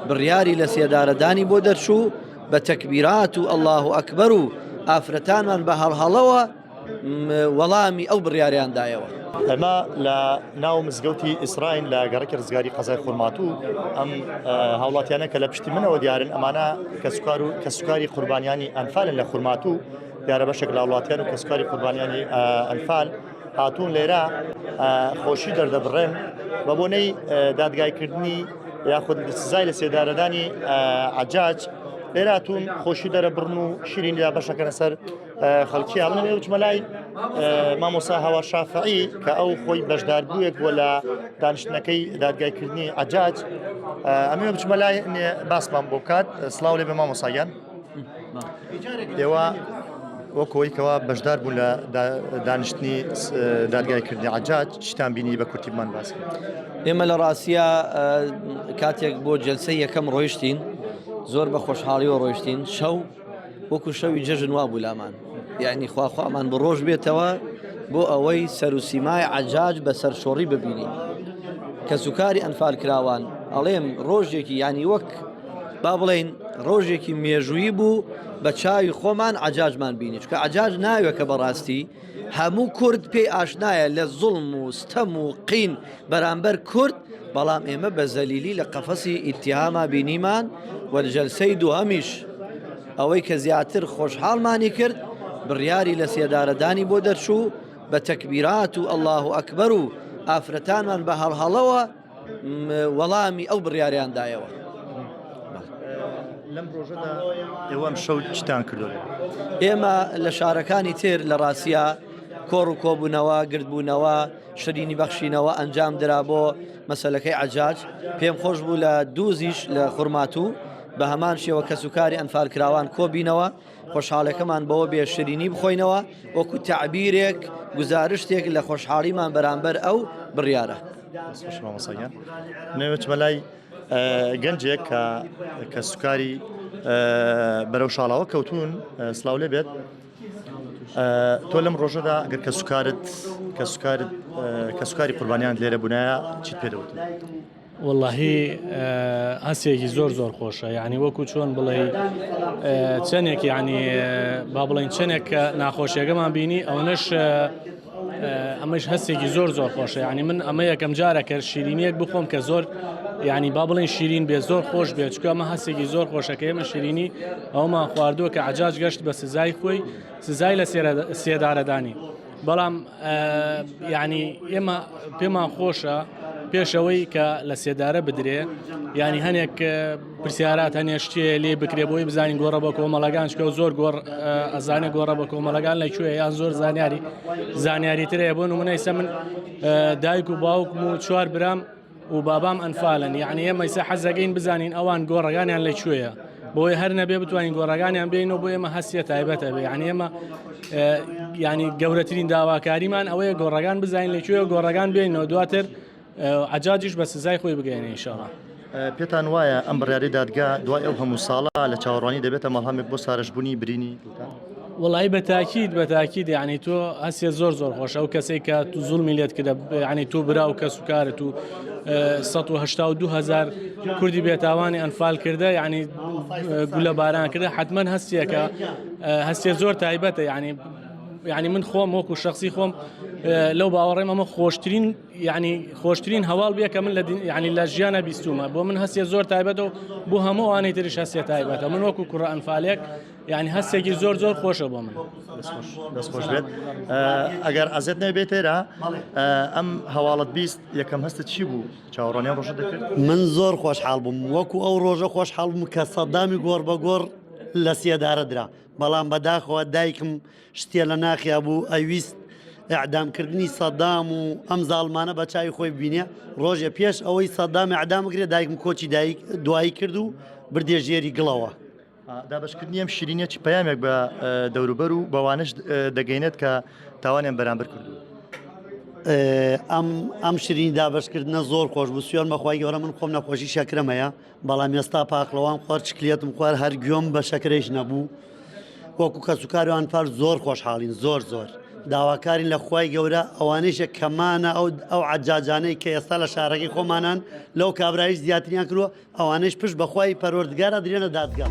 بڕیاری لە سێدارەدانی بۆ دەرچوو بە تەکبیرات و اللە اکبر و ئافرەتانمان بە هەڵهەڵەوە وەڵامی ئەو بڕیاریان دایەوە. ئێمە لە ناو مزگەوتی ئیسراین لە گەڕەکی ڕزگاری قەزای خورماتوو ئەم هاوڵاتیانە کە لە پشتی منەوە دیارن ئەمانە کەسوکار و کەسوکاری قوربانیانی ئەنفالن لە خورماتوو دیارە بەشێک لە هاوڵاتیان و کەسوکاری قوربانیانی ئەنفال هاتوون لێرە خۆشی دەردەبڕێن بە بۆنەی دادگایکردنی یاخود سزای لە سێدارەدانی عجاج لێرە هاتوون خۆشی دەرەبڕن و شیرین یا بەشەکەنە سەر خەڵکی من ئەمەوێ بچمە لای مامۆسا هاوار شافعی کە ئەو خۆی بەشدار بووێک بووە لە دانیشتنەکەی دادگایکردنی عجاج ئەمەوێ بچمە لای باسمان بۆ بکات سڵاو لێ بە مامۆساگیان ئێوە وەکۆی کەوا بەشدار بوون لە دانیشتنی دادگایکردنی عجاج چیتان بینی بە کورتی بمان باس ئێمە لە ڕاستە کاتێک بۆ جلسە یەکەم ڕۆیشتین زۆر بە خۆشحاڵیەوە ڕۆیشتین شەو وەکو شەوی جەژن وابوو لامان یعنی خواخوامان بە ڕۆژ بێتەوە بۆ ئەوەی سەر و سیمای عەجاج بە سەرشۆڕی ببینین کەسوکاری ئەنفال کراوان ئەڵێم ڕۆژێکی ینی وەک با بڵین ڕۆژێکی مێژوویی بوو بە چاوی خۆمان عجاجمان بینی چکە عجاج ناوێکە بەڕاستی هەموو کورد پێی ئاشنایە لە زوڵم و ستەم و قین بەرامبەر کورد، بەڵام ئێمە بە زەلیلی لە قەفەسی ئیتیهاما بینیمان و جەلسەی دووهەمیش ئەوەی کە زیاتر خۆشحاڵمانی کرد بڕیاری لە سێدارەدانی بۆ دەرچوو بە تەکبیرات و اللە اکبر و ئافرەتانمان بە هەڵهەڵەوە وەڵامی ئەو بڕیاریان دایەوە. لەم ڕۆژەدا ئێوە ئەم شەو چیتان کردو؟ ئێمە لە شارەکانی تر لە ڕاستە کۆڕ و کۆبوونەوە گردبوونەوە شرینی بەخشینەوە ئەنجام درا بۆ مەسلەکەی عجاج پێم خۆش بوو لە دووزیش لە خورماتوو بە هەمان شێوە کەسوکاری ئەنفالکراوان کۆبینەوە خۆشحاڵەکەمان بەوە بێ شرینی بخۆینەوە وەکو تەعبیرێک گوزارشتێک لە خۆشحاڵیمان بەرامبەر ئەو بڕیارە. نەوێتمە لای گەنجێک کە کە سوکاری بەرەو شاڵاوە کەوتون سلااو لێ بێت تۆ لەم ڕۆژەدا گەر کە سوکارت کە سوکارت کە سوکاری قوربانیان لێرە بوونایە چیت پێدەوتن؟ وەڵاهی هەستێکی زۆر زۆر خۆشە یعنی وەکو چۆن بڵێ چەندێک یعنی با بڵین چەندێک کە ناخۆشیەکەمان بینی ئەوەنەش ئەمەش هەستێکی زۆر زۆر خۆشە یعنی من ئەمە یەکەم جارە کە شیرینیەک بخۆم کە زۆر یعنی با بڵین شیرین بێ زۆر خۆش بێت چکە ئەمە هەستێکی زۆر خۆشەکە ئێمە شیرینی ئەومان خواردووە کە عجاج گەشت بە سزای خۆی سزای لە سێدارەدانی بەڵام یعنی ئێمە پێمان خۆشە پێشەوەی کە لە سێدارە بدرێ ینی هەنێک پرسیارات هەنێ شتێ لێ بکرێ بۆی بزانین گۆڕە بە کۆمەڵەکان چکە زۆر گۆڕ ئەزانێ گۆڕە بە کۆمەڵەکان لە کوێ یان زۆر زانیاری زانیاری ترەیە بۆ نمونە ئیسە من دایک و باوکم و چوار برام و بابام ئەنفالن یعنی ئێمە ئیسە حەزەکەین بزانین ئەوان گۆڕەکانیان لە کوێیە بۆی هەر نەبێ بتوانین گۆڕەکانیان بینەوە بۆ ئێمە هەستیە تایبەتە بێ یعنی ئێمە ینی گەورەترین داواکاریمان ئەوەیە گۆڕەکان بزانین لە کوێ گۆڕەکان بینەوە دواتر عجاجیش بە سزای خۆی بگەێنێ ئینشاءاللە. پێتان وایە ئەم بڕیارەی دادگا دوای ئەو هەموو ساڵە لە چاوەڕوانی دەبێتە مەڵهەمێک بۆ سارێژبوونی برینی دڵتان؟ وەڵایی بە تاکید بە تاکید یعنی تۆ هەستێ زۆر زۆر خۆشە ئەو کەسێک کە تو زوڵمی لێت کردە یعنی تۆ برا و کەس و کارت و 1970 هزار کوردی بێتاوانی ئەنفال کردە یعنی گولە باران کردە حتمما هەستیەکە هەستێ زۆر تایبەتە یعنی یعنی من خۆم وەکو شخصی خۆم لەو باوەڕێم ئەمە خۆشترین یعنی خۆشترین هەواڵ بێ کە من لە یعنی لە ژیانە بیستومە بۆ من هەستێ زۆر تایبەتە و بۆ هەموو ئەوانەی تریش هەستێ تایبەتە من وەکو کوڕە ئەنفالێک یعنی هەستێکی زۆر زۆر خۆشە بۆ من دەست خۆش بێت ئەگەر ئازێت نەبێت تێرا ئەم هەواڵت 20 یەکەم هەستە چی بوو چاوەڕوانیان ڕۆژە دەکرد من زۆر خۆشحاڵ بووم وەکو ئەو ڕۆژە خۆشحاڵ بووم کە سەدامی گۆڕ بە گۆڕ لە سێدارە درا بەڵام بەداخەوە دایکم شتێ لە ناخیا بوو ئەویست ئەعدامکردنی سەدام و ئەم زاڵمانە بە چاوی خۆی ببینێ ڕۆژێ پێش ئەوەی سەدام ئەعدام بکرێ دایکم کۆچی دایک دوایی کرد و بردێ ژێری گڵەوە. دابەشکردنی ئەم شیرینیە چ پەیامێک بە دەوروبەر و بەوانەش دەگەینێت کە تاوانیان بەرامبەر کردووە؟ ئەم ئەم شیرینی دابەشکردنە زۆر خۆش بوو سوێن بەخوای گەورە من خۆم نەخۆشی شەکرەم هەیە بەڵام ئێستا پاقلەوام خوارد چکلێتم خوارد هەر گوێم بە شەکرەیش نەبوو وەکو کەسوکار و ئەنفال زۆر خۆشحاڵین زۆر زۆر. داواکارین لە خوای گەورە ئەوانەیشە کە مانە ئەو ئەو عەجاجانەی کە ئێستا لە شارەکەی خۆمانان لەو کابرایش زیاتریان کردووە ئەوانەیش پشت بە خوای پەروەردگار ئەدرێنە دادگا.